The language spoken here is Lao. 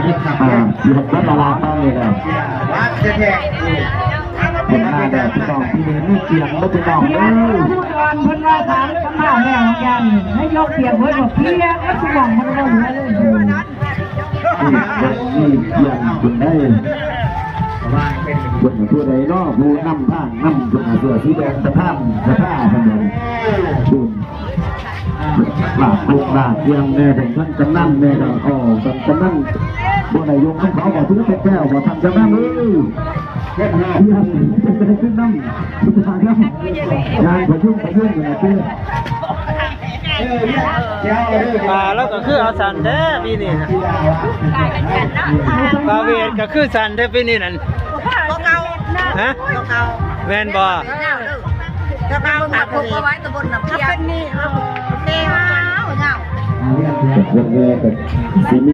ອ່າ ຢູ່ເບິດລະລາວເຮົານີ້ແຫຼະ ເປັນໜ້າແດດພີ່ນ້ອງ ປີນີ້ມີກຽມເດີພີ່ນ້ອງເດີ. ຜູ້ດອນເພິ່ນວ່າຖາມສຳພາດແລ້ວ ຢ້ານໃຫ້ຍົກປຽກເບິດ ບໍ່ເພຍ ມັນຊິມອງມັນບໍ່ເຫຼືອເລີຍ. ເອີ ນີ້ ນີ້ກຽມເພິ່ນໄດ້ ເພິ່ນຜູ້ໃດເນາະ ຜູ້ນຳທາງນຳ ເພິ່ນເສື້ອສີແດງ ປະທານສະພາເພິ່ນ ລາກກົງລາກກຽມແດ່ ເພິ່ນ ທ່ານກຳນັນແດ່ ກໍ ອໍ ທ່ານກຳນັນ ບໍ່ໄດ້ຢູ່ນຳເຂົາ ບໍ່ຖືເປັນແກ້ວ ບໍ່ ທ່ານກຳນັນເອີຍ. ເຮັດແນວ ເຮັດຈັ່ງໃດຄືນຳ ທາງນຳ ງານພະຍຸງພະຍຸງຢູ່ນະຕິ. ເອີ ເຈົ້າເດີ ປາລາວກໍຄືເອົາສັ້ນແທ້ປີນີ້ນະ ປາເວດກໍຄືສັ້ນແທ້ປີນີ້ນັ້ນ ກວ່າເກົ່າ ຮະ ກວ່າເກົ່າ ແມ່ນບໍ່? ເອີ ກວ່າເກົ່າ ຕັດຜົມເອົາໄວ້ຕະບົນນ້ຳພຽງ ເປັນນີ້ ເອົາ ເປັນຍາວໆ.